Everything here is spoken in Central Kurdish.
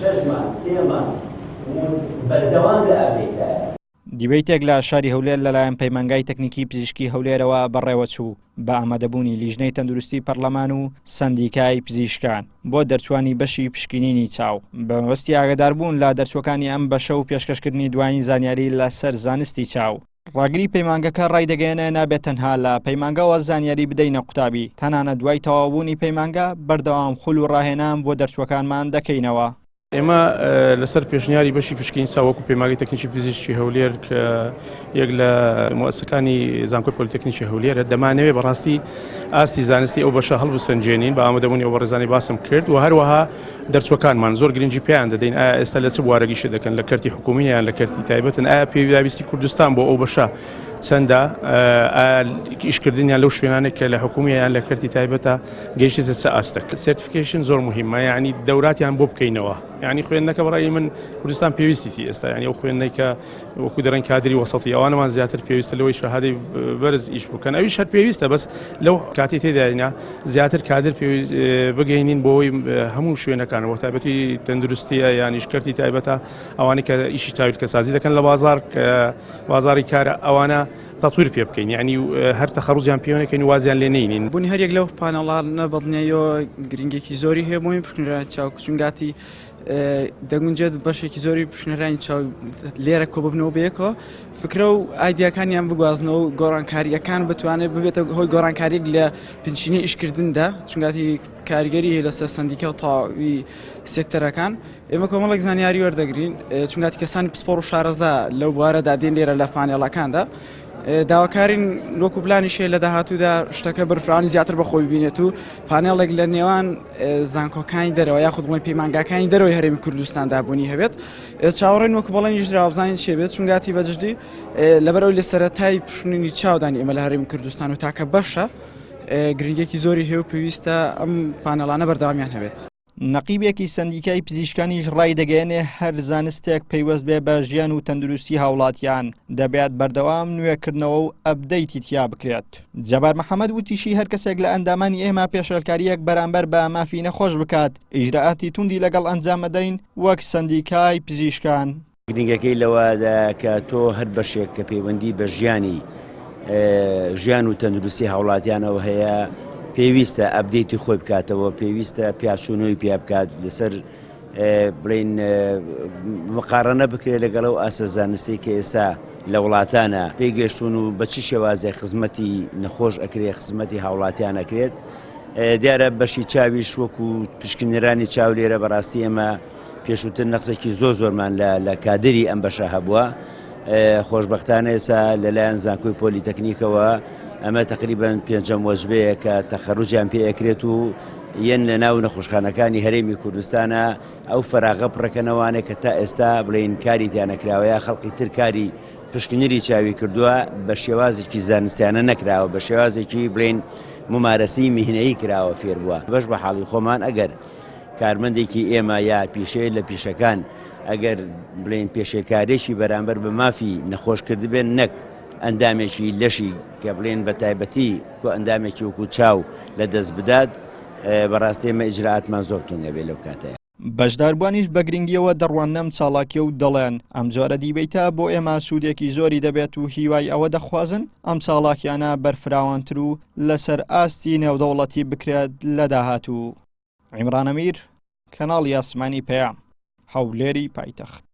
شەش مانگ، سێ مانگ و بەردەوام لە ئەپدەیتدایە. دیبەیتێک لە شاری هەولێر لەلایەن پەیمانگای تەکنیکی پزیشکی هەولێرەوە بەڕێوەچوو بە ئامادەبوونی لیژنەی تەندروستی پەرلەمان و سەندیکای پزیشکان بۆ دەرچوانی بەشی پشکنینی چاو بە مەبەستی ئاگاداربوون لە دەرچووەکانی ئەم بەشە و پێشکەشکردنی دوایین زانیاری لەسەر زانستی چاو. ڕاگری پەیمانگەکە ڕایدەگەیەنێ نابێت تەنها لە پەیمانگەوە زانیاری بدەینە قوتابی، تەنانەت دوای تەواوبوونی پەیمانگە بەردەوام خول و ڕاهێنان بۆ دەرچووەکانمان دەکەینەوە. ئێمە لەسەر پێشنیاری بەشی پشکنین چاو وەکو پەیمانگەی تەکنیکی پزیشکی هەولێر کە یەک لە موسسەکانی زانکۆی پۆلیتەکنیکی هەولێرە دەمانەوێت بەڕاستی ئاستی زانستی ئەو بەشە هەڵبسەنجێنین بە ئامادەبوونی ئەو بەڕێزانی باسم کرد و هەروەها دەرچوەکانمان زۆر گرنگی پێیان دەدەین ئایا ئێستا لە چ بوارێک ئیشە دەکەن لە کەرتی حکومی یان لە کەرتی تایبەتن ئایا پێویستی کوردستان بۆ ئەو بەشە چەندە ئایا ئیشکردنیان لەو شوێنانێک کە لە حکومی یان لە کەرتی تایبەتە گەیشتە چ ئاستێک certification زۆر مهمە یعنی دەوراتیان بۆ بکەینەوە یعنی خوێندنەکە بەڕای من کوردستان پێویستیتی ئێستا یعنی ئەو خوێندنەی کە وەکو دەرەن کادری وەسەتی ئەوانەمان زیاتر پێویستە لەوەی شەهادەی بەرز ئیش بکەن ئەویش هەر پێویستە بەس لەو کاتی تێداینا زیاتر کادر بگەینین بۆی هەموو شوێنەکان وە تایبەتی تەندروستیە یانیش کەرتی تایبەتە ئەوانەی کە ئیشی چاویلکەسازی دەکەن لە بازار بازاری کارە ئەوانە تەتویر پێ بکەین یعنی هەر تەخەڕوجیان پێ نەکەین و وازیان لێ نەینین. بوونی هەریەک لەو پانێڵانە بەدڵنیاییەوە گرنگێکی زۆری هەیە بۆ پشکنەرانی چاو چونگاتی دەگونجێت بەشێکی زۆری پشکنەرانی چاو لێرە کۆببنەوە بەیەکەوە فکرە و ئایدیاکانیان بگوازنەوە و گۆڕانکارییەکان بتوانێت ببێتە هۆی گۆڕانکاریەک لە بنچینەی ئیشکردندا چونگاتی کاریگەری هەیە لەسەر سەندیکا و تەواوی سێکتەرەکان ئێمە کۆمەڵێک زانیاری وەردەگرین چونگاتی کەسانی پسپۆڕ و شارەزا لەو بوارەدا دێن لێرە لە پانێڵەکاندا داواکارین وەکو پلانیش هەیە لە داهاتوودا شتەکە بەرفراوانی زیاتر بەخۆی ببینێت و پانێڵێک لە نێوان زانکۆکانی دەرەوە یاخود بڵێن پەیمانگاکانی دەرەوەی هەرێمی کوردستاندا بوونی هەبێت چاوەڕێن وەکو بەڵێنیش دراوە بزانین چێ بێت چونگاتی بەجددی لەبەرەوەی لە سەرەتای پشکنینی چاودانی ئێمە لە هەرێمی کوردستان و تاکە بەشە گرنگێکی زۆری هەیە و پێویستە ئەم پانێڵانە بەردەوامیان هەبێت. نەقیبێکی سەندیکای پزیشکانیش ڕایدەگەیەنێ هەر زانستێک پەیوەست بێ بە ژیان و تەندروستی هاوڵاتیان دەبێت بەردەوام نوێکردنەوە و ئەپدەیتی تیا بکرێت. جەبار محەمەد وتیشی هەر کەسێک لە ئەندامانی ئێمە پێشێلکارییەک بەرامبەر بە مافی نەخۆش بکات ئیجرائاتی توندی لەگەڵ ئەنجامەدەین وەک سەندیکای پزیشکان. گرنگەکەی لەوەدایە کە تۆ هەر بەشێک کە پەیوەندی بە ژیانی ژیان و تەندروستی هاوڵاتیانەوە هەیە پێویستە ئەبدەیتی خۆی بکاتەوە پێویستە پیاچوونەوەی پیا بکات لەسەر بڵین مقارنە بکرێت لەگەڵ ئەو ئاستە زانستی کە ئێستا لە وڵاتانە پێی گەشتون و بە چ شێوازێک خزمەتی نەخۆش ئەکرێت خزمەتی هاوڵاتیان ئەکرێت دیارە بەشی چاویش وەکو پشکنەرانی چاو لێرە بەڕاستی ئێمە پێشووتر نەقسێکی زۆر زۆرمان لە لە کادری ئەم بەشە هەبووە خۆشببختانە ئێسا لەلایەن زانکۆی پۆلیتەکنیکەوە ئەمە تقریبان پێنجەم وەجبەیە کە تەخەروجیان پێ ئەکرێت و یەن لە ناو نەخۆشخانەکانی هەرێمی کوردستانە ئەو فەراغە پڕەکەنەوانێک کە تا ئێستا بڵین کاری تیانەکراوە یا خەڵکی تر کاری پشکنەری چاوی کردووە بە شێوازێکی زانستیانە نەکراوە بە شێوازێکی بڵین ممارەسی میهنەیی کراوە فێر بووە بەش بە حاڵی خۆمان ئەگەر کارمەندێکی ئێمە یا پیشەیە لە پیشەکان ئەگەر بڵێین پێشێلکارێکی بەرامبەر بە مافی نەخۆش کردبێن نەک ئەندامێکی لەشی کە بڵێن بە تایبەتی کۆ ئەندامێکی وەکو چاو لە دەست بدات بەڕاستی ئێمە ئیجرائاتمان زۆر توند ئەبێ لەو کاتەیە. بەشداربووانیش بە گرنگییەوە دەڕواننە ئەم چاڵاکییە و دەڵێن، ئەم جۆرە دیبەیتە بۆ ئێمە سوودێکی زۆری دەبێت و هیوای ئەوە دەخوازن ئەم چاڵاکییانە بەرفراوانتر و لەسەر ئاستی نێودەوڵەتی بکرێت لە داهاتوو. عیمران ئەمیر، کەناڵی ئاسمانی پەیام، هەولێری پایتەخت.